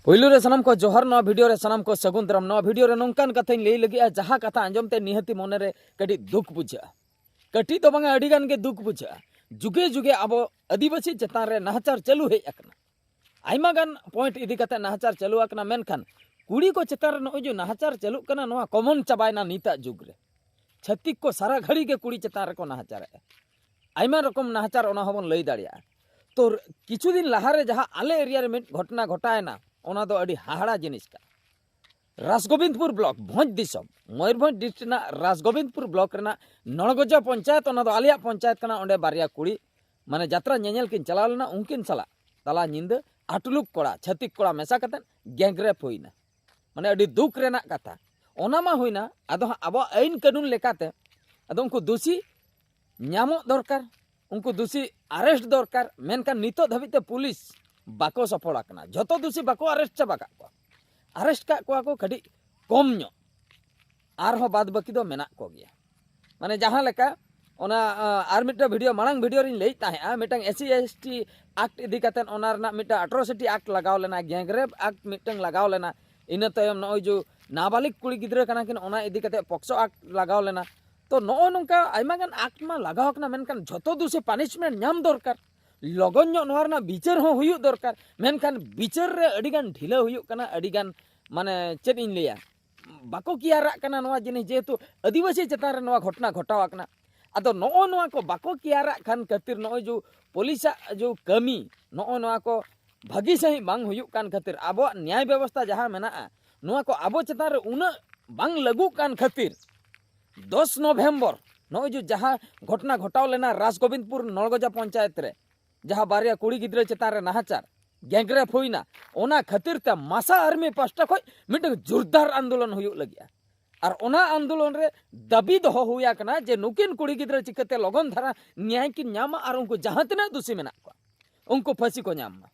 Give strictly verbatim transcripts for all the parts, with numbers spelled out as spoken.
ᱯᱳᱭᱞᱳ ᱨᱮ ᱥᱟᱱᱟᱢ ᱠᱚ ᱡᱚᱦᱟᱨ, ᱱᱚᱣᱟ ᱵᱷᱤᱰᱤᱭᱳ ᱨᱮ ᱥᱟᱱᱟᱢ ᱠᱚ ᱥᱟᱹᱜᱩᱱ ᱫᱟᱨᱟᱢ᱾ ᱱᱚᱣᱟ ᱵᱷᱤᱰᱤᱭᱳ ᱨᱮ ᱱᱚᱝᱠᱟᱱ ᱠᱟᱛᱷᱟᱧ ᱞᱟᱹᱭ ᱞᱟᱹᱜᱤᱫᱼᱟ, ᱡᱟᱦᱟᱸ ᱠᱟᱛᱷᱟ ᱟᱸᱡᱚᱢ ᱛᱮ ᱱᱤᱦᱟᱹᱛᱤ ᱢᱚᱱᱮ ᱨᱮ ᱠᱟᱹᱴᱤᱡ ᱫᱩᱠ ᱵᱩᱡᱷᱟᱹᱜᱼᱟ, ᱠᱟᱹᱴᱤᱡ ᱫᱚ ᱵᱟᱝᱟ, ᱟᱹᱰᱤ ᱜᱟᱱ ᱜᱮ ᱫᱩᱠ ᱵᱩᱡᱷᱟᱹᱜᱼᱟ᱾ ᱡᱩᱜᱮ ᱡᱩᱜᱮ ᱟᱵᱚ ᱟᱹᱫᱤᱵᱟᱹᱥᱤ ᱪᱮᱛᱟᱱ ᱨᱮ ᱱᱟᱦᱟᱪᱟᱨ ᱪᱟᱹᱞᱩ ᱦᱮᱡ ᱟᱠᱟᱱᱟ, ᱟᱭᱢᱟ ᱜᱟᱱ ᱯᱚᱭᱮᱱᱴ ᱤᱫᱤ ᱠᱟᱛᱮ ᱱᱟᱦᱟᱪᱟᱨ ᱪᱟᱹᱞᱩ ᱟᱠᱟᱱᱟ, ᱢᱮᱱᱠᱷᱟᱱ ᱠᱩᱲᱤ ᱠᱚ ᱪᱮᱛᱟᱱ ᱨᱮ ᱱᱚᱜᱼᱚᱭ ᱡᱮ ᱱᱟᱦᱟᱪᱟᱨ ᱪᱟᱹᱞᱩᱜ ᱠᱟᱱᱟ, ᱱᱚᱣᱟ ᱠᱚᱢᱚᱱ ᱪᱟᱵᱟᱭᱮᱱᱟ ᱱᱤᱛᱟᱜ ᱡᱩᱜᱽ ᱨᱮ᱾ ᱪᱷᱟᱹᱛᱤᱠ ᱠᱚ ᱥᱟᱨᱟ ᱜᱷᱟᱹᱲᱤ ᱜᱮ ᱠᱩᱲᱤ ᱪᱮᱛᱟᱱ ᱨᱮᱠᱚ ᱱᱟᱦᱟᱪᱟᱨᱮᱫᱼᱟ, ᱟᱭᱢᱟ ᱨᱚᱠᱚᱢ ᱱᱟᱦᱟᱪᱟᱨ, ᱚᱱᱟ ᱦᱚᱸᱵᱚᱱ ᱞᱟᱹᱭ ᱫᱟᱲᱮᱭᱟᱜᱼᱟ᱾ ᱛᱚ ᱠᱤᱪᱷᱩ ᱫᱤᱱ ᱞᱟᱦᱟᱨᱮ ᱡᱟᱦᱟᱸ ᱟᱞᱮ ᱮᱨᱤᱭᱟ ᱨᱮ ᱢᱤᱫ ᱜᱷᱚᱴᱚᱱᱟ ᱜᱷᱚᱴᱟᱣᱮᱱᱟ, ᱚᱱᱟ ᱫᱚ ᱟᱹᱰᱤ ᱦᱟᱦᱟᱲᱟ ᱡᱤᱱᱤᱥ ᱠᱟᱱᱟ᱾ ᱨᱟᱥᱜᱳᱵᱤᱱᱫᱯᱩᱨ ᱵᱞᱚᱠ, ᱵᱷᱚᱸᱡᱽ ᱫᱤᱥᱚᱢ, ᱢᱚᱭᱩᱨᱵᱷᱚᱸᱡᱽ ᱰᱤᱥᱴᱨᱤᱠᱴ ᱨᱮᱱᱟᱜ ᱨᱟᱥᱜᱳᱵᱤᱱᱫᱯᱩᱨ ᱵᱞᱚᱠ ᱨᱮᱱᱟᱜ ᱱᱚᱲᱜᱚᱡᱟ ᱯᱚᱧᱪᱟᱭᱮᱛ, ᱚᱱᱟ ᱫᱚ ᱟᱞᱮᱭᱟᱜ ᱯᱚᱧᱪᱟᱭᱮᱛ ᱠᱟᱱᱟ᱾ ᱚᱸᱰᱮ ᱵᱟᱨᱭᱟ ᱠᱩᱲᱤ ᱢᱟᱱᱮ ᱡᱟᱛᱨᱟ ᱧᱮᱧᱮᱞ ᱠᱤᱱ ᱪᱟᱞᱟᱣ ᱞᱮᱱᱟ, ᱩᱱᱠᱤᱱ ᱥᱟᱞᱟᱜ ᱛᱟᱞᱟ ᱧᱤᱫᱟᱹ ᱟᱴᱞᱩᱠ ᱠᱚᱲᱟ, ᱪᱷᱟᱹᱛᱤᱠ ᱠᱚᱲᱟ ᱢᱮᱥᱟ ᱠᱟᱛᱮᱫ ᱜᱮᱝ ᱨᱮᱯ ᱦᱩᱭᱱᱟ᱾ ᱢᱟᱱᱮ ᱟᱹᱰᱤ ᱫᱩᱠ ᱨᱮᱱᱟᱜ ᱠᱟᱛᱷᱟ᱾ ᱚᱱᱟ ᱢᱟ ᱦᱩᱭᱱᱟ, ᱟᱫᱚ ᱦᱟᱸᱜ ᱟᱵᱚᱣᱟᱜ ᱟᱹᱭᱤᱱ ᱠᱟᱹᱱᱩᱱ ᱞᱮᱠᱟᱛᱮ ᱟᱫᱚ ᱩᱱᱠᱩ ᱫᱩᱥᱤ ᱧᱟᱢᱚᱜ ᱫᱚᱨᱠᱟᱨ, ᱩᱱᱠᱩ ᱫᱩᱥᱤ ᱟᱨᱮᱥᱴ ᱫᱚᱨᱠᱟᱨ᱾ ᱢᱮᱱᱠᱷᱟᱱ ᱱᱤᱛᱚᱜ ᱫᱷᱟᱹᱵᱤᱡ ᱛᱮ ᱯᱩᱞᱤᱥ ᱵᱟᱠᱚ ᱥᱚᱯᱷᱚᱞ ᱟᱠᱟᱱᱟ᱾ ᱡᱷᱚᱛᱚ ᱫᱩᱥᱤ ᱵᱟᱠᱚ ᱟᱨᱮᱥᱴ ᱪᱟᱵᱟ ᱠᱟᱜ ᱠᱚᱣᱟ, ᱟᱨᱮᱥᱴ ᱠᱟᱜ ᱠᱚᱣᱟ ᱠᱚ ᱠᱟᱹᱴᱤᱡ ᱠᱚᱢ ᱧᱚᱜ, ᱟᱨᱦᱚᱸ ᱵᱟᱫ ᱵᱟᱹᱠᱤ ᱫᱚ ᱢᱮᱱᱟᱜ ᱠᱚᱜᱮᱭᱟ᱾ ᱢᱟᱱᱮ ᱡᱟᱦᱟᱸ ᱞᱮᱠᱟ ᱚᱱᱟ ᱟᱨ ᱢᱤᱫᱴᱟᱝ ᱵᱷᱤᱰᱤᱭᱳ, ᱢᱟᱲᱟᱝ ᱵᱷᱤᱰᱤᱭᱳ ᱨᱤᱧ ᱞᱟᱹᱭᱮᱫ ᱛᱟᱦᱮᱸᱜᱼᱟ, ᱢᱤᱫᱴᱟᱝ S C S T act ᱤᱫᱤ ᱠᱟᱛᱮᱫ ᱚᱱᱟ ᱨᱮᱱᱟᱜ ᱢᱤᱫᱴᱟᱝ ᱟᱴᱨᱚᱥᱤᱴᱤ ᱟᱠᱴ ᱞᱟᱜᱟᱣ ᱞᱮᱱᱟ, ᱜᱮᱝ ᱨᱮᱯ ᱟᱠᱴ ᱢᱤᱫᱴᱟᱝ ᱞᱟᱜᱟᱣ ᱞᱮᱱᱟ᱾ ᱤᱱᱟᱹ ᱛᱟᱭᱚᱢ ᱱᱚᱜᱼᱚᱭ ᱡᱮ ᱱᱟᱵᱟᱞᱤᱜ ᱠᱩᱲᱤ ᱜᱤᱫᱽᱨᱟᱹ ᱠᱟᱱᱟ ᱠᱤᱱ, ᱚᱱᱟ ᱤᱫᱤ ᱠᱟᱛᱮᱫ ᱯᱚᱠᱥᱚ ᱟᱠᱴ ᱞᱟᱜᱟᱣ ᱞᱮᱱᱟ᱾ ᱛᱚ ᱱᱚᱜᱼᱚ ᱱᱚᱝᱠᱟ ᱟᱭᱢᱟ ᱜᱟᱱ ᱟᱠᱴ ᱢᱟ ᱞᱟᱜᱟᱣ ᱟᱠᱟᱱᱟ, ᱢᱮᱱᱠᱷᱟᱱ ᱡᱷᱚᱛᱚ ᱫᱩᱥᱤ ᱯᱟᱱᱤᱥᱢᱮᱱᱴ ᱧᱟᱢ ᱫᱚᱨᱠᱟᱨ, ᱞᱚᱜᱚᱱ ᱧᱚᱜ ᱱᱚᱣᱟ ᱨᱮᱱᱟᱜ ᱵᱤᱪᱟᱹᱨ ᱦᱚᱸ ᱦᱩᱭᱩᱜ ᱫᱚᱨᱠᱟᱨ᱾ ᱢᱮᱱᱠᱷᱟᱱ ᱵᱤᱪᱟᱹᱨ ᱨᱮ ᱟᱹᱰᱤ ᱜᱟᱱ ᱰᱷᱤᱞᱟᱹ ᱦᱩᱭᱩᱜ ᱠᱟᱱᱟ, ᱟᱹᱰᱤ ᱜᱟᱱ ᱢᱟᱱᱮ ᱪᱮᱫ ᱤᱧ ᱞᱟᱹᱭᱟ, ᱵᱟᱠᱚ ᱠᱮᱭᱟᱨᱟᱜ ᱠᱟᱱᱟ ᱱᱚᱣᱟ ᱡᱤᱱᱤᱥ, ᱡᱮᱦᱮᱛᱩ ᱟᱹᱫᱤᱵᱟᱹᱥᱤ ᱪᱮᱛᱟᱱ ᱨᱮ ᱱᱚᱣᱟ ᱜᱷᱚᱴᱚᱱᱟ ᱜᱷᱚᱴᱟᱣ ᱟᱠᱟᱱᱟ᱾ ᱟᱫᱚ ᱱᱚᱜᱼᱚ ᱱᱚᱣᱟ ᱠᱚ ᱵᱟᱠᱚ ᱠᱮᱭᱟᱨᱟᱜ ᱠᱷᱟᱱ ᱠᱷᱟᱹᱛᱤᱨ, ᱱᱚᱜᱼᱚᱭ ᱡᱮ ᱯᱩᱞᱤᱥᱟᱜ ᱡᱮ ᱠᱟᱹᱢᱤ, ᱱᱚᱜᱼᱚ ᱱᱚᱣᱟ ᱠᱚ ᱵᱷᱟᱹᱜᱤ ᱥᱟᱺᱦᱤᱡ ᱵᱟᱝ ᱦᱩᱭᱩᱜ ᱠᱟᱱ ᱠᱷᱟᱹᱛᱤᱨ, ᱟᱵᱚᱣᱟᱜ ᱱᱮᱭᱟᱭ ᱵᱮᱵᱚᱥᱛᱷᱟ ᱡᱟᱦᱟᱸ ᱢᱮᱱᱟᱜᱼᱟ, ᱱᱚᱣᱟ ᱠᱚ ᱟᱵᱚ ᱪᱮᱛᱟᱱ ᱨᱮ ᱩᱱᱟᱹᱜ ᱵᱟᱝ ᱞᱟᱹᱜᱩᱜ ᱠᱟᱱ ᱠᱷᱟᱹᱛᱤᱨ, ᱫᱚᱥ ᱱᱚᱵᱷᱮᱢᱵᱚᱨ ᱱᱚᱜᱼᱚᱭ ᱡᱮ ᱡᱟᱦᱟᱸ ᱜᱷᱚᱴᱚᱱᱟ ᱜᱷᱚᱴᱟᱣ ᱞᱮᱱᱟ ᱨᱟᱡᱽᱜᱳᱵᱤᱱᱫᱯᱩᱨ ᱱᱚᱲᱜᱚᱡᱟ ᱯᱚᱧᱪᱟᱭᱮᱛ ᱨᱮ, ᱡᱟᱦᱟᱸ ᱵᱟᱨᱭᱟ ᱠᱩᱲᱤ ᱜᱤᱫᱽᱨᱟᱹ ᱪᱮᱛᱟᱱ ᱨᱮ ᱱᱟᱦᱟᱪᱟᱨ, ᱜᱮᱝ ᱨᱮᱯ ᱦᱩᱭᱱᱟ, ᱚᱱᱟ ᱠᱷᱟᱹᱛᱤᱨ ᱛᱮ ᱢᱟᱥᱟ ᱟᱨᱢᱤ ᱯᱟᱥᱴᱟ ᱠᱷᱚᱱ ᱢᱤᱫᱴᱟᱝ ᱡᱳᱨᱫᱟᱨ ᱟᱱᱫᱳᱞᱚᱱ ᱦᱩᱭᱩᱜ ᱞᱟᱹᱜᱤᱫᱼᱟ᱾ ᱟᱨ ᱚᱱᱟ ᱟᱱᱫᱳᱞᱚᱱ ᱨᱮ ᱫᱟᱹᱵᱤ ᱫᱚᱦᱚ ᱦᱩᱭ ᱟᱠᱟᱱᱟ ᱡᱮ ᱱᱩᱠᱤᱱ ᱠᱩᱲᱤ ᱜᱤᱫᱽᱨᱟᱹ ᱪᱤᱠᱟᱹᱛᱮ ᱞᱚᱜᱚᱱ ᱫᱷᱟᱨᱟ ᱱᱮᱭᱟᱭ ᱠᱤᱱ ᱧᱟᱢᱟ ᱟᱨ ᱩᱱᱠᱩ ᱡᱟᱦᱟᱸ ᱛᱤᱱᱟᱹᱜ ᱫᱩᱥᱤ ᱢᱮᱱᱟᱜ ᱠᱚᱣᱟ, ᱩᱱᱠᱩ ᱯᱷᱟᱹᱥᱤ ᱠᱚ ᱧᱟᱢ ᱢᱟ᱾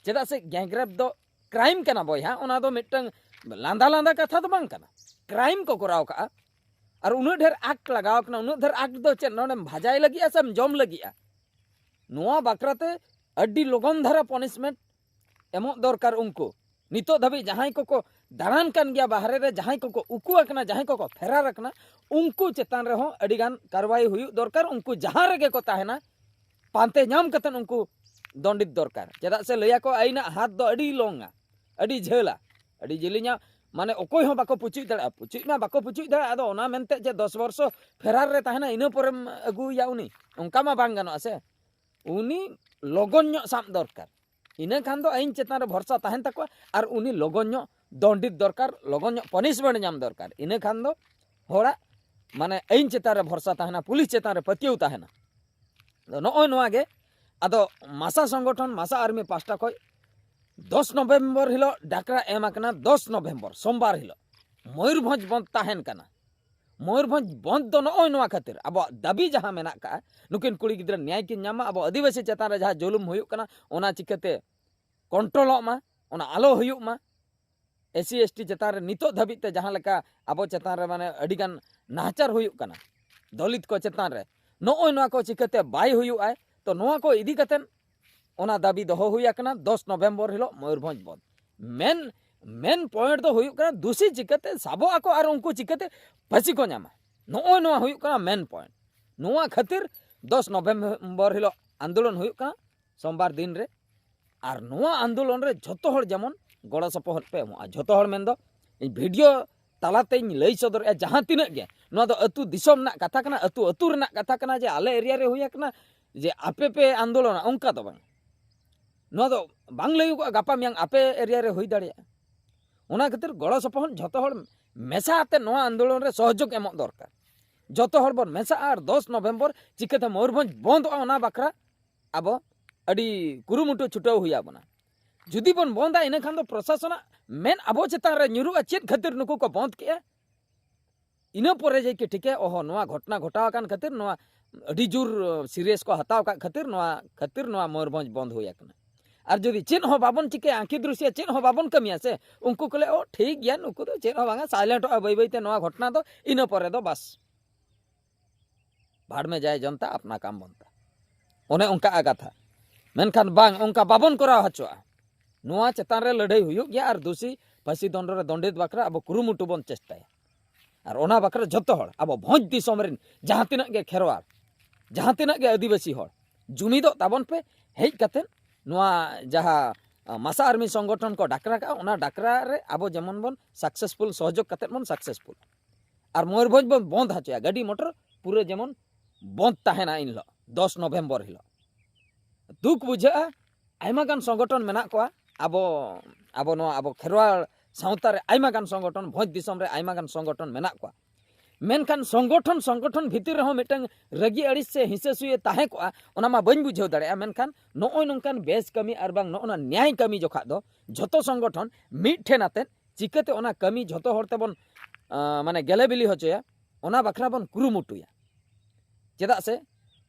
ᱪᱮᱫᱟᱜ ᱥᱮ ᱜᱮᱝ ᱨᱮᱯ ᱫᱚ ᱠᱨᱟᱭᱤᱢ ᱠᱟᱱᱟ ᱵᱚᱭᱦᱟ, ᱚᱱᱟ ᱫᱚ ᱢᱤᱫᱴᱟᱝ ᱞᱟᱸᱫᱟ ᱞᱟᱸᱫᱟ ᱠᱟᱛᱷᱟ ᱫᱚ ᱵᱟᱝ ᱠᱟᱱᱟ, ᱠᱨᱟᱭᱤᱢ ᱠᱚ ᱠᱚᱨᱟᱣ ᱠᱟᱜᱼᱟ᱾ ᱟᱨ ᱩᱱᱟᱹᱜ ᱰᱷᱮᱨ ᱟᱠᱴ ᱞᱟᱜᱟᱣ ᱠᱟᱱᱟ, ᱩᱱᱟᱹᱜ ᱰᱷᱮᱨ ᱟᱠᱴ ᱫᱚ ᱪᱮᱫ ᱱᱚᱰᱮᱢ ᱵᱷᱟᱡᱟᱭ ᱞᱟᱹᱜᱤᱫᱼᱟ ᱥᱮᱢ ᱡᱚᱢ ᱞᱟᱹᱜᱤᱫᱼᱟ? ᱱᱚᱣᱟ ᱵᱟᱠᱷᱨᱟᱛᱮ ᱟᱹᱰᱤ ᱞᱚᱜᱚᱱ ᱫᱷᱟᱨᱟ ᱯᱚᱱᱤᱥᱢᱮᱱᱴ ᱮᱢᱚᱜ ᱫᱚᱨᱠᱟᱨ ᱩᱱᱠᱩ᱾ ᱱᱤᱛᱚᱜ ᱫᱷᱟᱹᱵᱤᱡ ᱡᱟᱦᱟᱸᱭ ᱠᱚᱠᱚ ᱫᱟᱬᱟᱱ ᱠᱟᱱ ᱜᱮᱭᱟ ᱵᱟᱦᱨᱮ ᱨᱮ, ᱡᱟᱦᱟᱸᱭ ᱠᱚᱠᱚ ᱩᱠᱩ ᱟᱠᱟᱱᱟ, ᱡᱟᱦᱟᱸᱭ ᱠᱚᱠᱚ ᱯᱷᱮᱨᱟᱨ ᱟᱠᱟᱱᱟ, ᱩᱱᱠᱩ ᱪᱮᱛᱟᱱ ᱨᱮᱦᱚᱸ ᱟᱹᱰᱤᱜᱟᱱ ᱠᱟᱨᱣᱟᱭ ᱦᱩᱭᱩᱜ ᱫᱚᱨᱠᱟᱨ᱾ ᱩᱱᱠᱩ ᱡᱟᱦᱟᱸ ᱨᱮᱜᱮ ᱠᱚ ᱛᱟᱦᱮᱱᱟ, ᱯᱟᱱᱛᱮ ᱧᱟᱢ ᱠᱟᱛᱮ ᱩᱱᱠᱩ ᱫᱚᱱᱰᱤᱛ ᱫᱚᱨᱠᱟᱨ᱾ ᱪᱮᱫᱟᱜ ᱥᱮ ᱞᱟᱹᱭᱟᱠᱚ ᱟᱹᱭᱤᱱᱟᱜ ᱦᱟᱛ ᱫᱚ ᱟᱹᱰᱤ ᱞᱚᱝᱟ, ᱟᱹᱰᱤ ᱡᱷᱟᱹᱞᱟ, ᱟᱹᱰᱤ ᱡᱮᱞᱮᱧᱟ᱾ ᱢᱟᱱᱮ ᱚᱠᱚᱭ ᱦᱚᱸ ᱵᱟᱠᱚ ᱯᱩᱪᱩᱡ ᱫᱟᱲᱮᱭᱟᱜᱼᱟ᱾ ᱯᱩᱪᱩᱡ ᱢᱟ ᱵᱟᱠᱚ ᱯᱩᱪᱩᱡ ᱫᱟᱲᱮᱭᱟᱜᱼᱟ, ᱟᱫᱚ ᱚᱱᱟ ᱢᱮᱱᱛᱮ ᱡᱮ ᱫᱚᱥ ᱵᱚᱨᱥᱚ ᱯᱷᱮᱨᱟᱨ ᱨᱮ ᱛᱟᱦᱮᱱᱟ, ᱤᱱᱟᱹ ᱯᱚᱨᱮᱢ ᱟᱹᱜᱩᱭᱟ ᱩᱱᱤ, ᱚᱱᱠᱟ ᱢᱟ ᱵᱟᱝ ᱜᱟᱱᱚᱜᱼᱟ ᱥᱮ᱾ ᱩᱱᱤ ᱞᱚᱜᱚᱱ ᱧᱚᱜ ᱥᱟᱵ ᱫᱚᱨᱠᱟᱨ, ᱤᱱᱟᱹ ᱠᱷᱟᱱ ᱫᱚ ᱟᱹᱭᱤᱱ ᱪᱮᱛᱟᱱ ᱨᱮ ᱵᱷᱚᱨᱥᱟ ᱛᱟᱦᱮᱱ ᱛᱟᱠᱚᱣᱟ᱾ ᱟᱨ ᱩᱱᱤ ᱞᱚᱜᱚᱱ ᱧᱚᱜ ᱫᱚᱱᱰᱤᱛ ᱫᱚᱨᱠᱟᱨ, ᱞᱚᱜᱚᱱ ᱧᱚᱜ ᱯᱟᱱᱤᱥᱢᱮᱱᱴ ᱧᱟᱢ ᱫᱚᱨᱠᱟᱨ᱾ ᱤᱱᱟᱹ ᱠᱷᱟᱱ ᱫᱚ ᱦᱚᱲᱟᱜ ᱢᱟᱱᱮ ᱟᱹᱭᱤᱱ ᱪᱮᱛᱟᱱ ᱨᱮ ᱵᱷᱚᱨᱥᱟ ᱛᱟᱦᱮᱱᱟ, ᱯᱩᱞᱤᱥ ᱪᱮᱛᱟᱱ ᱨᱮ ᱯᱟᱹᱛᱭᱟᱹᱣ ᱛᱟᱦᱮᱱᱟ᱾ ᱟᱫᱚ ᱱᱚᱜᱼᱚᱭ ᱱᱚᱣᱟ ᱜᱮ᱾ ᱟᱫᱚ ᱢᱟᱥᱟ ᱥᱚᱝᱜᱚᱴᱷᱚᱱ, ᱢᱟᱥᱟ ᱟᱨᱢᱤ ᱯᱟᱦᱴᱟ ᱠᱷᱚᱱ ᱫᱚᱥ ᱱᱚᱵᱷᱮᱢᱵᱚᱨ ᱦᱤᱞᱳᱜ ᱰᱟᱠᱨᱟ ᱮᱢ ᱟᱠᱟᱱᱟ, ᱫᱚᱥ ᱱᱚᱵᱷᱮᱢᱵᱚᱨ ᱥᱳᱢᱵᱟᱨ ᱦᱤᱞᱳᱜ ᱢᱚᱭᱩᱨᱵᱷᱚᱸᱡᱽ ᱵᱚᱱᱫᱷ ᱛᱟᱦᱮᱱ ᱠᱟᱱᱟ᱾ ᱢᱚᱭᱩᱨᱵᱷᱚᱸᱡᱽ ᱵᱚᱱᱫᱷ ᱫᱚ ᱱᱚᱜᱼᱚᱭ ᱱᱚᱣᱟ ᱠᱷᱟᱹᱛᱤᱨ, ᱟᱵᱚᱣᱟᱜ ᱫᱟᱹᱵᱤ ᱡᱟᱦᱟᱸ ᱢᱮᱱᱟᱜ ᱠᱟᱜᱼᱟ, ᱱᱩᱠᱤᱱ ᱠᱩᱲᱤ ᱜᱤᱫᱽᱨᱟᱹ ᱱᱮᱭᱟᱭ ᱠᱤᱱ ᱧᱟᱢ ᱢᱟ, ᱟᱵᱚ ᱟᱹᱫᱤᱵᱟᱹᱥᱤ ᱪᱮᱛᱟᱱ ᱨᱮ ᱡᱟᱦᱟᱸ ᱡᱩᱞᱩᱢ ᱦᱩᱭᱩᱜ ᱠᱟᱱᱟ, ᱚᱱᱟ ᱪᱤᱠᱟᱹᱛᱮ ᱠᱚᱱᱴᱨᱳᱞᱚᱜ ᱢᱟ, ᱚᱱᱟ ᱟᱞᱚ ᱦᱩᱭᱩᱜ ᱢᱟ᱾ ᱮᱥ ᱥᱤ ᱮᱥ ᱴᱤ ᱪᱮᱛᱟᱱ ᱨᱮ ᱱᱤᱛᱚᱜ ᱫᱷᱟᱹᱵᱤᱡ ᱛᱮ ᱡᱟᱦᱟᱸ ᱞᱮᱠᱟ ᱟᱵᱚ ᱪᱮᱛᱟᱱ ᱨᱮ ᱢᱟᱱᱮ ᱟᱹᱰᱤᱜᱟᱱ ᱱᱟᱦᱟᱪᱟᱨ ᱦᱩᱭᱩᱜ ᱠᱟᱱᱟ, ᱫᱚᱞᱤᱛ ᱠᱚ ᱪᱮᱛᱟᱱ ᱨᱮ, ᱱᱚᱜᱼᱚᱭ ᱱᱚᱣᱟ ᱠᱚ ᱪᱤᱠᱟᱹᱛᱮ ᱵᱟᱭ ᱦᱩᱭᱩᱜᱼᱟ? ᱛᱚ ᱱᱚᱣᱟ ᱠᱚ ᱤᱫᱤ ᱠᱟᱛᱮ ᱚᱱᱟ ᱫᱟᱹᱵᱤ ᱫᱚᱦᱚ ᱦᱩᱭ ᱟᱠᱟᱱᱟ ᱫᱚᱥ ᱱᱚᱵᱷᱮᱢᱵᱚᱨ ᱦᱤᱞᱳᱜ ᱢᱚᱭᱩᱨᱵᱷᱚᱸᱡᱽ ᱵᱚᱱᱫᱷ᱾ ᱢᱮᱱ, ᱢᱮᱱ ᱯᱚᱭᱮᱱᱴ ᱫᱚ ᱦᱩᱭᱩᱜ ᱠᱟᱱᱟ, ᱫᱩᱥᱤ ᱪᱤᱠᱟᱹᱛᱮ ᱥᱟᱵᱚᱜ ᱟᱠᱚ ᱟᱨ ᱩᱱᱠᱩ ᱪᱤᱠᱟᱹᱛᱮ ᱯᱷᱟᱹᱥᱤ ᱠᱚ ᱧᱟᱢᱟ, ᱱᱚᱜᱼᱚᱭ ᱱᱚᱣᱟ ᱦᱩᱭᱩᱜ ᱠᱟᱱᱟ ᱢᱮᱱ ᱯᱚᱭᱮᱱᱴ᱾ ᱱᱚᱣᱟ ᱠᱷᱟᱹᱛᱤᱨ ᱫᱚᱥ ᱱᱚᱵᱷᱮᱢᱵᱚᱨ ᱦᱤᱞᱳᱜ ᱟᱱᱫᱳᱞᱚᱱ ᱦᱩᱭᱩᱜ ᱠᱟᱱᱟ, ᱥᱳᱢᱵᱟᱨ ᱫᱤᱱ ᱨᱮ᱾ ᱟᱨ ᱱᱚᱣᱟ ᱟᱱᱫᱳᱞᱚᱱ ᱨᱮ ᱡᱷᱚᱛᱚ ᱦᱚᱲ ᱡᱮᱢᱚᱱ ᱜᱚᱲᱚ ᱥᱚᱯᱚᱦᱚᱫ ᱯᱮ ᱮᱢᱚᱜᱼᱟ᱾ ᱡᱷᱚᱛᱚ ᱦᱚᱲ ᱢᱮᱱᱫᱚ ᱤᱧ ᱵᱷᱤᱰᱤᱭᱳ ᱛᱟᱞᱟᱛᱮᱧ ᱞᱟᱹᱭ ᱥᱚᱫᱚᱨᱮᱜᱼᱟ, ᱡᱟᱦᱟᱸ ᱛᱤᱱᱟᱹᱜ ᱜᱮ, ᱱᱚᱣᱟ ᱫᱚ ᱟᱹᱛᱩ ᱫᱤᱥᱚᱢ ᱨᱮᱱᱟᱜ ᱠᱟᱛᱷᱟ ᱠᱟᱱᱟ, ᱟᱹᱛᱩ ᱟᱹᱛᱩ ᱨᱮᱱᱟᱜ ᱠᱟᱛᱷᱟ ᱠᱟᱱᱟ, ᱡᱮ ᱟᱞᱮ ᱮᱨᱤᱭᱟ ᱨᱮ ᱦᱩᱭ ᱟᱠᱟᱱᱟ, ᱡᱮ ᱟᱯᱮ ᱯᱮ ᱟᱱᱫᱳᱞᱚᱱᱟ, ᱚᱱᱠᱟ ᱫᱚ ᱵᱟᱝ᱾ ᱱᱚᱣᱟ ᱫᱚ ᱵᱟᱝ ᱞᱟᱹᱭᱚᱜᱚᱜᱼᱟ ᱜᱟᱯᱟ ᱢᱮᱭᱟᱝ ᱟᱯᱮ ᱮᱨᱤᱭᱟ ᱨᱮ ᱦᱩᱭ ᱫᱟᱲᱮᱭᱟᱜᱼᱟ᱾ ᱚᱱᱟ ᱠᱷᱟᱹᱛᱤᱨ ᱜᱚᱲᱚ ᱥᱚᱯᱚᱦᱚᱫ ᱡᱷᱚᱛᱚ ᱦᱚᱲ ᱢᱮᱥᱟ ᱟᱛᱮ ᱱᱚᱣᱟ ᱟᱱᱫᱳᱞᱚᱱ ᱨᱮ ᱥᱚᱦᱚᱡᱳᱜᱽ ᱮᱢᱚᱜ ᱫᱚᱨᱠᱟᱨ᱾ ᱡᱷᱚᱛᱚ ᱦᱚᱲ ᱵᱚᱱ ᱢᱮᱥᱟᱜᱼᱟ ᱟᱨ ᱫᱚᱥ ᱱᱚᱵᱷᱮᱢᱵᱚᱨ ᱪᱤᱠᱟᱹᱛᱮ ᱢᱚᱭᱩᱨᱵᱷᱚᱸᱡᱽ ᱵᱚᱱᱫᱚᱜᱼᱟ, ᱚᱱᱟ ᱵᱟᱠᱷᱨᱟ ᱟᱵᱚ ᱟᱹᱰᱤ ᱠᱩᱨᱩᱢᱩᱴᱩ ᱪᱷᱩᱴᱟᱹᱣ ᱦᱩᱭ ᱟᱵᱚᱱᱟ᱾ ᱡᱩᱫᱤ ᱵᱚᱱ ᱵᱚᱱᱫᱟ, ᱤᱱᱟᱹ ᱠᱷᱟᱱ ᱫᱚ ᱯᱨᱚᱥᱟᱥᱚᱱᱟᱜ ᱢᱮᱫ ᱟᱵᱚ ᱪᱮᱛᱟᱱ ᱨᱮ ᱧᱩᱨᱩᱜᱼᱟ, ᱪᱮᱫ ᱠᱷᱟᱹᱛᱤᱨ ᱱᱩᱠᱩ ᱠᱚ ᱵᱚᱱᱫ ᱠᱮᱜᱼᱟ᱾ ᱤᱱᱟᱹ ᱯᱚᱨᱮ ᱡᱮ ᱠᱤ ᱴᱷᱤᱠᱮ, ᱚᱦᱚ, ᱱᱚᱣᱟ ᱜᱷᱚᱴᱚᱱᱟ ᱜᱷᱚᱴᱟᱣ ᱟᱠᱟᱱ ᱠᱷᱟᱹᱛᱤᱨ, ᱱᱚᱣᱟ ᱟᱹᱰᱤ ᱡᱳᱨ ᱥᱤᱨᱤᱭᱟᱥ ᱠᱚ ᱦᱟᱛᱟᱣ ᱟᱠᱟᱫ ᱠᱷᱟᱹᱛᱤᱨ, ᱱᱚᱣᱟ ᱠᱷᱟᱹᱛᱤᱨ ᱱᱚᱣᱟ ᱢᱚᱭᱩᱨᱵᱷᱚᱸᱡᱽ ᱵᱚᱱᱫ ᱦᱩᱭ ᱟᱠᱟᱱᱟ᱾ ᱟᱨ ᱡᱩᱫᱤ ᱪᱮᱫ ᱦᱚᱸ ᱵᱟᱵᱚᱱ ᱪᱤᱠᱟᱹᱭᱟ, ᱟᱸᱠᱷᱤ ᱫᱨᱤᱥᱥᱤᱭᱟ ᱪᱮᱫ ᱦᱚᱸ ᱵᱟᱵᱚᱱ ᱠᱟᱹᱢᱤᱭᱟ ᱥᱮ, ᱩᱱᱠᱩ ᱠᱚ ᱞᱟᱹᱭᱟ, "ᱚ, ᱴᱷᱤᱠ ᱜᱮᱭᱟ, ᱱᱩᱠᱩ ᱫᱚ ᱪᱮᱫ ᱦᱚᱸ ᱵᱟᱝᱟ, ᱥᱟᱭᱞᱮᱱᱴᱚᱜᱼᱟ ᱵᱟᱹᱭ ᱵᱟᱹᱭ ᱛᱮ ᱱᱚᱣᱟ ᱜᱷᱚᱴᱚᱱᱟ ᱫᱚ, ᱤᱱᱟᱹ ᱯᱚᱨᱮ ᱫᱚ ᱵᱟᱥ, ᱵᱷᱟᱲ ᱢᱮ ᱡᱟᱭ ᱡᱚᱱᱛᱟ, ᱟᱯᱱᱟ ᱠᱟᱢ ᱵᱚᱱᱛᱟ᱾" ᱚᱱᱮ ᱚᱱᱠᱟ ᱠᱟᱛᱷᱟ᱾ ᱢᱮᱱᱠᱷᱟᱱ ᱵᱟᱝ, ᱚᱱᱠᱟ ᱵᱟᱵᱚᱱ ᱠᱚᱨᱟᱣ ᱦᱚᱪᱚᱣᱟᱜᱼᱟ᱾ ᱱᱚᱣᱟ ᱪᱮᱛᱟᱱ ᱨᱮ ᱞᱟᱹᱲᱦᱟᱹᱭ ᱦᱩᱭᱩᱜ ᱜᱮᱭᱟ ᱟᱨ ᱫᱩᱥᱤ ᱯᱷᱟᱹᱥᱤ ᱫᱚᱱᱰ ᱨᱮ ᱫᱚᱱᱰᱤᱛ ᱵᱟᱠᱷᱨᱟ ᱟᱵᱚ ᱠᱩᱨᱩᱢᱩᱴᱩ ᱵᱚᱱ ᱪᱮᱥᱴᱟᱭᱟ᱾ ᱟᱨ ᱚᱱᱟ ᱵᱟᱠᱷᱨᱟ ᱡᱷᱚᱛᱚ ᱦᱚᱲ, ᱟᱵᱚ ᱵᱷᱚᱸᱡᱽ ᱫᱤᱥᱚᱢ ᱨᱮᱱ ᱡᱟᱦᱟᱸ ᱛᱤᱱᱟᱹᱜ ᱜᱮ ᱠᱷᱮᱨᱣᱟᱲ, ᱡᱟᱦᱟᱸ ᱛᱤᱱᱟᱹᱜ ᱜᱮ ᱟᱹᱫᱤᱵᱟᱹᱥᱤ ᱦᱚᱲ, ᱡᱩᱢᱤᱫᱚᱜ ᱛᱟᱵᱚᱱ ᱯᱮ᱾ ᱦᱮᱡ ᱠᱟᱛᱮᱫ ᱱᱚᱣᱟ ᱡᱟᱦᱟᱸ ᱢᱟᱥᱟ ᱟᱨᱢᱤ ᱥᱚᱝᱜᱚᱴᱷᱚᱱ ᱠᱚ ᱰᱟᱠᱨᱟ ᱠᱟᱜᱼᱟ, ᱚᱱᱟ ᱰᱟᱠᱨᱟ ᱨᱮ ᱟᱵᱚ ᱡᱮᱢᱚᱱ ᱵᱚᱱ ᱥᱟᱠᱥᱮᱥᱯᱷᱩᱞ, ᱥᱚᱦᱚᱡᱳᱜᱽ ᱠᱟᱛᱮᱫ ᱵᱚᱱ ᱥᱟᱠᱥᱮᱥᱯᱷᱩᱞ᱾ ᱟᱨ ᱢᱚᱭᱩᱨᱵᱷᱚᱸᱡᱽ ᱵᱚᱱ ᱵᱚᱱᱫ ᱦᱚᱪᱚᱭᱟ, ᱜᱟᱹᱰᱤ ᱢᱚᱴᱚᱨ ᱯᱩᱨᱟᱹ ᱡᱮᱢᱚᱱ ᱵᱚᱱᱫ ᱛᱟᱦᱮᱱᱟ ᱤᱱ ᱦᱤᱞᱳᱜ, ᱫᱚᱥ ᱱᱚᱵᱷᱮᱢᱵᱚᱨ ᱦᱤᱞᱳᱜ᱾ ᱫᱩᱠ ᱵᱩᱡᱷᱟᱹᱜᱼᱟ, ᱟᱭᱢᱟ ᱜᱟᱱ ᱥᱚᱝᱜᱚᱴᱷᱚᱱ ᱢᱮᱱᱟᱜ ᱠᱚᱣᱟ ᱟᱵᱚ, ᱟᱵᱚ ᱱᱚᱣᱟ ᱟᱵᱚ ᱠᱷᱮᱨᱣᱟᱲ ᱥᱟᱶᱛᱟ ᱨᱮ, ᱟᱭᱢᱟ ᱜᱟᱱ ᱥᱚᱝᱜᱚᱴᱷᱚᱱ, ᱵᱷᱚᱸᱡᱽ ᱫᱤᱥᱚᱢ ᱨᱮ ᱟᱭᱢᱟ ᱜᱟᱱ ᱥᱚᱝᱜᱚᱴᱷᱚᱱ ᱢᱮᱱᱟᱜ ᱠᱚᱣᱟ᱾ ᱢᱮᱱᱠᱷᱟᱱ ᱥᱚᱝᱜᱚᱴᱷᱚᱱ, ᱥᱚᱝᱜᱚᱴᱷᱚᱱ ᱵᱷᱤᱛᱤᱨ ᱨᱮᱦᱚᱸ ᱢᱤᱫᱴᱟᱝ ᱨᱟᱹᱜᱤ ᱟᱹᱲᱤᱥ ᱥᱮ ᱦᱤᱸᱥᱟᱹ ᱥᱩᱭᱟᱹ ᱛᱟᱦᱮᱸ ᱠᱚᱜᱼᱟ, ᱚᱱᱟ ᱢᱟ ᱵᱟᱹᱧ ᱵᱩᱡᱷᱟᱹᱣ ᱫᱟᱲᱮᱭᱟᱜᱼᱟ᱾ ᱢᱮᱱᱠᱷᱟᱱ ᱱᱚᱜᱼᱚᱭ ᱱᱚᱝᱠᱟᱱ ᱵᱮᱥ ᱠᱟᱹᱢᱤ ᱟᱨ ᱵᱟᱝ ᱱᱚᱜᱼᱚ ᱱᱟ ᱱᱮᱭᱟᱭ ᱠᱟᱹᱢᱤ ᱡᱚᱠᱷᱟᱜ ᱫᱚ ᱡᱷᱚᱛᱚ ᱥᱚᱝᱜᱚᱴᱷᱚᱱ ᱢᱤᱫ ᱴᱷᱮᱱ ᱟᱛᱮᱫ ᱪᱤᱠᱟᱹᱛᱮ ᱚᱱᱟ ᱠᱟᱹᱢᱤ ᱡᱷᱚᱛᱚ ᱦᱚᱲ ᱛᱮᱵᱚᱱ, ᱟᱸ, ᱢᱟᱱᱮ ᱜᱮᱞᱮ ᱵᱤᱞᱤ ᱦᱚᱪᱚᱭᱟ, ᱚᱱᱟ ᱵᱟᱠᱷᱨᱟ ᱵᱚᱱ ᱠᱩᱨᱩᱢᱩᱴᱩᱭᱟ᱾ ᱪᱮᱫᱟᱜ ᱥᱮ,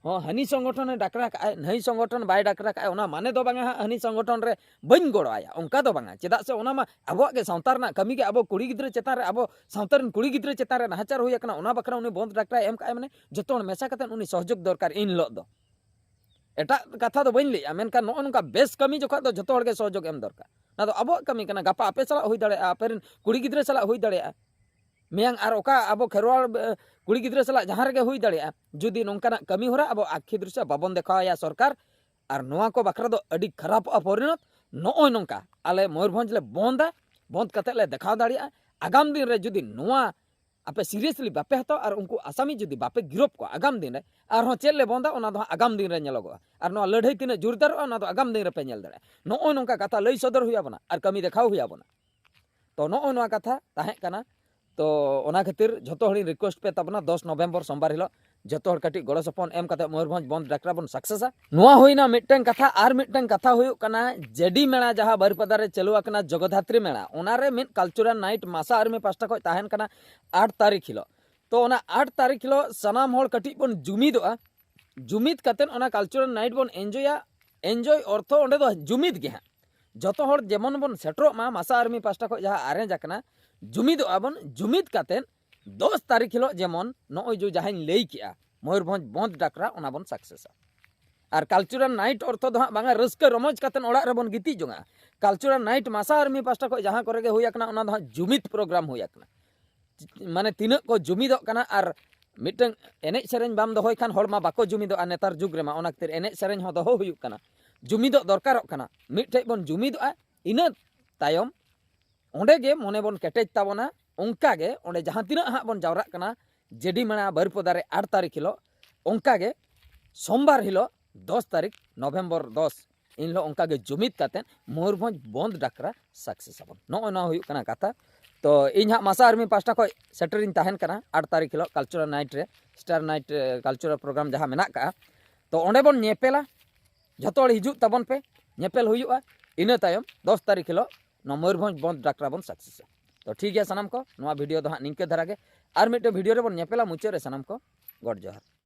ᱦᱚᱸ, ᱦᱟᱹᱱᱤ ᱥᱚᱝᱜᱚᱴᱷᱚᱱᱮ ᱰᱟᱠᱨᱟ ᱠᱟᱜᱼᱟᱭ, ᱱᱟᱹᱭ ᱥᱚᱝᱜᱚᱴᱷᱚᱱ ᱵᱟᱭ ᱰᱟᱠᱨᱟ ᱠᱟᱜᱼᱟᱭ, ᱚᱱᱟ ᱢᱟᱱᱮ ᱫᱚ ᱵᱟᱝᱟ ᱦᱟᱸᱜ ᱦᱟᱹᱱᱤ ᱥᱚᱝᱜᱚᱴᱷᱚᱱ ᱨᱮ ᱵᱟᱹᱧ ᱜᱚᱲᱚ ᱟᱭᱟ, ᱚᱱᱠᱟ ᱫᱚ ᱵᱟᱝᱟ᱾ ᱪᱮᱫᱟᱜ ᱥᱮ ᱚᱱᱟ ᱢᱟ ᱟᱵᱚᱣᱟᱜ ᱜᱮ ᱥᱟᱶᱛᱟ ᱨᱮᱱᱟᱜ ᱠᱟᱹᱢᱤ ᱜᱮ, ᱟᱵᱚ ᱠᱩᱲᱤ ᱜᱤᱫᱽᱨᱟᱹ ᱪᱮᱛᱟᱱ ᱨᱮ, ᱟᱵᱚ ᱥᱟᱶᱛᱟ ᱨᱮᱱ ᱠᱩᱲᱤ ᱜᱤᱫᱽᱨᱟᱹ ᱪᱮᱛᱟᱱ ᱨᱮ ᱱᱟᱦᱟᱪᱟᱨ ᱦᱩᱭ ᱟᱠᱟᱱᱟ, ᱚᱱᱟ ᱵᱟᱠᱷᱨᱟ ᱩᱱᱤ ᱵᱚᱱᱫᱷ ᱰᱟᱠᱨᱟᱭ ᱮᱢ ᱠᱟᱜᱼᱟᱭ, ᱢᱟᱱᱮ ᱡᱚᱛᱚ ᱦᱚᱲ ᱢᱮᱥᱟ ᱠᱟᱛᱮ ᱩᱱᱤ ᱥᱚᱦᱚᱡᱳᱜᱽ ᱫᱚᱨᱠᱟᱨ ᱤᱱ ᱦᱤᱞᱳᱜ ᱫᱚ᱾ ᱮᱴᱟᱜ ᱠᱟᱛᱷᱟ ᱫᱚ ᱵᱟᱹᱧ ᱞᱟᱹᱭᱮᱜᱼᱟ, ᱢᱮᱱᱠᱷᱟᱱ ᱱᱚᱜᱼᱚ ᱱᱚᱝᱠᱟ ᱵᱮᱥ ᱠᱟᱹᱢᱤ ᱡᱚᱠᱷᱚᱱ ᱫᱚ ᱡᱚᱛᱚ ᱦᱚᱲ ᱜᱮ ᱥᱚᱦᱚᱡᱳᱜᱽ ᱮᱢ ᱫᱚᱨᱠᱟᱨ᱾ ᱚᱱᱟ ᱫᱚ ᱟᱵᱚᱣᱟᱜ ᱠᱟᱹᱢᱤ ᱠᱟᱱᱟ, ᱜᱟᱯᱟ ᱟᱯᱮ ᱥᱟᱞᱟᱜ ᱦᱩᱭ ᱫᱟᱲᱮᱭᱟᱜᱼᱟ, ᱟᱯᱮ ᱨᱮᱱ ᱠᱩᱲᱤ ᱜᱤᱫᱽᱨᱟᱹ ᱥᱟᱞᱟᱜ ᱦᱩᱭ ᱫᱟᱲᱮᱭᱟᱜᱼᱟ, ᱢᱮᱭᱟᱝ ᱟᱨ ᱚᱠᱟ ᱟᱵᱚ ᱠᱷᱮᱨᱣᱟᱲ, ᱮ, ᱠᱩᱲᱤ ᱜᱤᱫᱽᱨᱟᱹ ᱥᱟᱞᱟᱜ ᱡᱟᱦᱟᱸ ᱨᱮᱜᱮ ᱦᱩᱭ ᱫᱟᱲᱮᱭᱟᱜᱼᱟ᱾ ᱡᱩᱫᱤ ᱱᱚᱝᱠᱟᱱᱟᱜ ᱠᱟᱹᱢᱤ ᱦᱚᱨᱟ ᱟᱵᱚ ᱟᱠᱷᱤ ᱫᱨᱤᱥᱥᱚ ᱵᱟᱵᱚᱱ ᱫᱮᱠᱷᱟᱣᱟᱭᱟ ᱥᱚᱨᱠᱟᱨ, ᱟᱨ ᱱᱚᱣᱟ ᱠᱚ ᱵᱟᱠᱷᱨᱟ ᱫᱚ ᱟᱹᱰᱤ ᱠᱷᱟᱨᱟᱯᱚᱜᱼᱟ ᱯᱚᱨᱤᱱᱚᱛ᱾ ᱱᱚᱜᱼᱚᱭ ᱱᱚᱝᱠᱟ ᱟᱞᱮ ᱢᱚᱭᱩᱨᱵᱷᱚᱸᱡᱽ ᱞᱮ ᱵᱚᱱᱫᱟ, ᱵᱚᱱᱫ ᱠᱟᱛᱮ ᱞᱮ ᱫᱮᱠᱷᱟᱣ ᱫᱟᱲᱮᱭᱟᱜᱼᱟ᱾ ᱟᱜᱟᱢ ᱫᱤᱱ ᱨᱮ ᱡᱩᱫᱤ ᱱᱚᱣᱟ ᱟᱯᱮ seriously ᱵᱟᱯᱮ ᱦᱟᱛᱟᱣᱟ ᱟᱨ ᱩᱱᱠᱩ ᱟᱥᱟᱢᱤ ᱡᱩᱫᱤ ᱵᱟᱯᱮ ᱜᱤᱨᱚᱯ ᱠᱚᱣᱟ, ᱟᱜᱟᱢ ᱫᱤᱱ ᱨᱮ ᱟᱨᱦᱚᱸ ᱪᱮᱫ ᱞᱮ ᱵᱚᱱᱫᱟ, ᱚᱱᱟ ᱫᱚ ᱦᱟᱸᱜ ᱟᱜᱟᱢ ᱫᱤᱱ ᱨᱮ ᱧᱮᱞᱚᱜᱚᱜᱼᱟ᱾ ᱟᱨ ᱱᱚᱣᱟ ᱞᱟᱹᱲᱦᱟᱹᱭ ᱛᱤᱱᱟᱹᱜ ᱡᱳᱨᱫᱟᱨᱚᱜᱼᱟ, ᱚᱱᱟ ᱫᱚ ᱟᱜᱟᱢ ᱫᱤᱱ ᱨᱮᱯᱮ ᱧᱮᱞ ᱫᱟᱲᱮᱭᱟᱜᱼᱟ᱾ ᱱᱚᱜᱼᱚᱭ ᱱᱚᱝᱠᱟ ᱠᱟᱛᱷᱟ ᱞᱟᱹᱭ ᱥᱚᱫᱚᱨ ᱦᱩᱭ ᱟᱵᱚᱱᱟ ᱟᱨ ᱠᱟᱹᱢᱤ ᱫᱮᱠᱷᱟᱣ ᱦᱩᱭ ᱟᱵᱚᱱᱟ᱾ ᱛᱚ ᱱᱚᱜᱼᱚ ᱱᱚᱣᱟ ᱠᱟᱛᱷᱟ ᱛᱟᱦᱮᱸ ᱠᱟᱱᱟ᱾ ᱛᱚ ᱚᱱᱟ ᱠᱷᱟᱹᱛᱤᱨ ᱡᱷᱚᱛᱚ ᱦᱚᱲᱤᱧ request ᱯᱮ ᱛᱟᱵᱚᱱᱟ, ᱫᱚᱥ ᱱᱚᱵᱷᱮᱢᱵᱚᱨ ᱥᱳᱢᱵᱟᱨ ᱦᱤᱞᱳᱜ ᱡᱷᱚᱛᱚ ᱦᱚᱲ ᱠᱟᱹᱴᱤᱡ ᱜᱚᱲᱚ ᱥᱚᱯᱚᱦᱚᱫ ᱮᱢ ᱠᱟᱛᱮ ᱢᱚᱭᱩᱨᱵᱷᱚᱸᱡᱽ ᱵᱚᱱᱫᱷ ᱰᱟᱠᱨᱟ ᱵᱚᱱ ᱥᱟᱠᱥᱮᱥᱟ᱾ ᱱᱚᱣᱟ ᱦᱩᱭᱱᱟ ᱢᱤᱫᱴᱟᱝ ᱠᱟᱛᱷᱟ᱾ ᱟᱨ ᱢᱤᱫᱴᱟᱝ ᱠᱟᱛᱷᱟ ᱦᱩᱭᱩᱜ ᱠᱟᱱᱟ, ᱡᱮᱰᱤ ᱢᱮᱞᱟ ᱡᱟᱦᱟᱸ ᱵᱟᱹᱨᱤᱯᱟᱫᱟ ᱨᱮ ᱪᱟᱹᱞᱩ ᱟᱠᱟᱱᱟ, ᱡᱚᱜᱚᱫᱷᱟᱛᱨᱤ ᱢᱮᱞᱟ, ᱚᱱᱟᱨᱮ ᱢᱤᱫ cultural night ᱢᱟᱥᱟ ᱟᱨᱢᱤ ᱯᱟᱥᱴᱟ ᱠᱷᱚᱱ ᱛᱟᱦᱮᱱ ᱠᱟᱱᱟ ᱟᱴ ᱛᱟᱹᱨᱤᱠᱷ ᱦᱤᱞᱳᱜ᱾ ᱛᱚ ᱚᱱᱟ ᱟᱴ ᱛᱟᱹᱨᱤᱠᱷ ᱦᱤᱞᱳᱜ ᱥᱟᱱᱟᱢ ᱦᱚᱲ ᱠᱟᱹᱴᱤᱡ ᱵᱚᱱ ᱡᱩᱢᱤᱫᱚᱜᱼᱟ᱾ ᱡᱩᱢᱤᱫ ᱠᱟᱛᱮᱫ ᱚᱱᱟ cultural night ᱵᱚᱱ enjoyᱟ᱾ Enjoy ᱚᱨᱛᱷᱚ ᱚᱸᱰᱮ ᱫᱚ ᱡᱩᱢᱤᱫ ᱜᱮ ᱦᱟᱸᱜ᱾ ᱡᱚᱛᱚ ᱦᱚᱲ ᱡᱮᱢᱚᱱ ᱵᱚᱱ ᱥᱮᱴᱮᱨᱚᱜ ᱢᱟ, ᱢᱟᱥᱟ ᱟᱨᱢᱤ ᱯᱟᱥᱴᱟ ᱠᱷᱚᱱ ᱡᱟᱦᱟᱸ arrange ᱟᱠᱟᱱᱟ, ᱡᱩᱢᱤᱫᱚᱜᱼᱟ ᱵᱚᱱ᱾ ᱡᱩᱢᱤᱫ ᱠᱟᱛᱮᱫ ᱫᱚᱥ ᱛᱟᱹᱨᱤᱠᱷ ᱦᱤᱞᱳᱜ ᱡᱮᱢᱚᱱ ᱱᱚᱜᱼᱚᱭ ᱡᱮ ᱡᱟᱦᱟᱸᱧ ᱞᱟᱹᱭ ᱠᱮᱜᱼᱟ, ᱢᱚᱭᱩᱨᱵᱷᱚᱸᱡᱽ ᱵᱚᱱᱫᱷ ᱰᱟᱠᱨᱟ, ᱚᱱᱟ ᱵᱚᱱ ᱥᱟᱠᱥᱮᱥᱟ᱾ ᱟᱨ ᱠᱟᱞᱪᱟᱨᱟᱞ ᱱᱟᱭᱤᱴ ᱚᱨᱛᱷᱚ ᱫᱚ ᱦᱟᱸᱜ ᱵᱟᱝᱟ ᱨᱟᱹᱥᱠᱟᱹ ᱨᱚᱢᱚᱡᱽ ᱠᱟᱛᱮᱫ ᱚᱲᱟᱜ ᱨᱮᱵᱚᱱ ᱜᱤᱛᱤᱡ ᱡᱚᱝᱟ᱾ ᱠᱟᱞᱪᱟᱨᱟᱞ ᱱᱟᱭᱤᱴ ᱢᱟᱥᱟ ᱟᱨᱢᱤ ᱯᱟᱥᱴᱟ ᱠᱷᱚᱱ ᱡᱟᱦᱟᱸ ᱠᱚᱨᱮ ᱜᱮ ᱦᱩᱭ ᱟᱠᱟᱱᱟ, ᱚᱱᱟ ᱫᱚ ᱦᱟᱸᱜ ᱡᱩᱢᱤᱫ ᱯᱨᱳᱜᱨᱟᱢ ᱦᱩᱭ ᱟᱠᱟᱱᱟ᱾ ᱢᱟᱱᱮ ᱛᱤᱱᱟᱹᱜ ᱠᱚ ᱡᱩᱢᱤᱫᱚᱜ ᱠᱟᱱᱟ᱾ ᱟᱨ ᱢᱤᱫᱴᱟᱝ ᱮᱱᱮᱡ ᱥᱮᱨᱮᱧ ᱵᱟᱢ ᱫᱚᱦᱚᱭ ᱠᱷᱟᱱ ᱦᱚᱲ ᱢᱟ ᱵᱟᱠᱚ ᱡᱩᱢᱤᱫᱚᱜᱼᱟ ᱱᱮᱛᱟᱨ ᱡᱩᱜᱽ ᱨᱮᱢᱟ᱾ ᱚᱱᱟ ᱠᱷᱟᱹᱛᱤᱨ ᱮᱱᱮᱡ ᱥᱮᱨᱮᱧ ᱦᱚᱸ ᱫᱚᱦᱚ ᱦᱩᱭᱩᱜ ᱠᱟᱱᱟ᱾ ᱡᱩᱢᱤᱫᱚᱜ ᱫᱚᱨᱠᱟᱨᱚᱜ ᱠᱟᱱᱟ, ᱢᱤᱫ ᱴᱷᱮᱡ ᱵᱚᱱ ᱡᱩᱢᱤᱫᱚᱜᱼᱟ᱾ ᱤᱱᱟᱹ ᱛᱟᱭᱚᱢ ᱚᱸᱰᱮ ᱜᱮ ᱢᱚᱱᱮ ᱵᱚᱱ ᱠᱮᱴᱮᱡ ᱛᱟᱵᱚᱱᱟ᱾ ᱚᱱᱠᱟ ᱜᱮ ᱚᱸᱰᱮ ᱡᱟᱦᱟᱸ ᱛᱤᱱᱟᱹᱜ ᱦᱟᱸᱜ ᱵᱚᱱ ᱡᱟᱣᱨᱟᱜ ᱠᱟᱱᱟ ᱡᱮᱰᱤ ᱢᱮᱲᱟ ᱵᱟᱹᱨᱤᱯᱚᱫᱟ ᱨᱮ ᱟᱴ ᱛᱟᱹᱨᱤᱠᱷ ᱦᱤᱞᱳᱜ, ᱚᱱᱠᱟ ᱜᱮ ᱥᱳᱢᱵᱟᱨ ᱦᱤᱞᱳᱜ ᱫᱚᱥ ᱛᱟᱹᱨᱤᱠᱷ ᱱᱚᱵᱷᱮᱢᱵᱚᱨ ᱫᱚᱥ, ᱮᱱ ᱦᱤᱞᱳᱜ ᱚᱱᱠᱟ ᱜᱮ ᱡᱩᱢᱤᱫ ᱠᱟᱛᱮᱫ ᱢᱚᱭᱩᱨᱵᱷᱚᱸᱡᱽ ᱵᱚᱱᱫᱷ ᱰᱟᱠᱨᱟ ᱥᱟᱠᱥᱮᱥ ᱟᱵᱚᱱ᱾ ᱱᱚᱜᱼᱚᱭ ᱱᱚᱣᱟ ᱦᱩᱭᱩᱜ ᱠᱟᱱᱟ ᱠᱟᱛᱷᱟ᱾ ᱛᱚ ᱤᱧ ᱦᱟᱸᱜ ᱢᱟᱥᱟ ᱟᱨᱢᱤ ᱯᱟᱥᱴᱟ ᱠᱷᱚᱱ ᱥᱮᱴᱮᱨᱤᱧ ᱛᱟᱦᱮᱱ ᱠᱟᱱᱟ ᱟᱴ ᱛᱟᱹᱨᱤᱠᱷ ᱦᱤᱞᱳᱜ ᱠᱟᱞᱪᱟᱨᱟᱞ ᱱᱟᱭᱤᱴ ᱨᱮ, ᱥᱴᱟᱨ ᱱᱟᱭᱤᱴ ᱠᱟᱞᱪᱟᱨᱟᱞ ᱯᱨᱳᱜᱨᱟᱢ ᱡᱟᱦᱟᱸ ᱢᱮᱱᱟᱜ ᱠᱟᱜᱼᱟ᱾ ᱛᱚ ᱚᱸᱰᱮ ᱵᱚᱱ ᱧᱮᱯᱮᱞᱟ, ᱡᱷᱚᱛᱚ ᱦᱚᱲ ᱦᱤᱡᱩᱜ ᱛᱟᱵᱚᱱ ᱯᱮ, ᱧᱮᱯᱮᱞ ᱦᱩᱭᱩᱜᱼᱟ᱾ ᱤᱱᱟᱹ ᱛᱟᱭᱚᱢ ᱫᱚᱥ ᱛᱟᱹᱨᱤᱠᱷ ᱦᱤᱞᱳᱜ ᱱᱚᱣᱟ ᱢᱚᱭᱩᱨᱵᱷᱚᱸᱡᱽ ᱵᱚᱱᱫᱷ ᱰᱟᱠᱨᱟ ᱵᱚᱱ ᱥᱟᱠᱥᱮᱥᱟ᱾ ᱛᱚ ᱴᱷᱤᱠ ᱜᱮᱭᱟ ᱥᱟᱱᱟᱢ ᱠᱚ, ᱱᱚᱣᱟ ᱵᱷᱤᱰᱤᱭᱳ ᱫᱚ ᱦᱟᱸᱜ ᱱᱤᱝᱠᱟᱹ ᱫᱷᱟᱨᱟ ᱜᱮ᱾ ᱟᱨ ᱢᱤᱫᱴᱮᱱ ᱵᱷᱤᱰᱤᱭᱳ ᱨᱮᱵᱚᱱ ᱧᱮᱯᱮᱞᱟ ᱢᱩᱪᱟᱹᱫ ᱨᱮ᱾ ᱥᱟᱱᱟᱢ ᱠᱚ ᱜᱚᱰ ᱡᱚᱦᱟᱨ᱾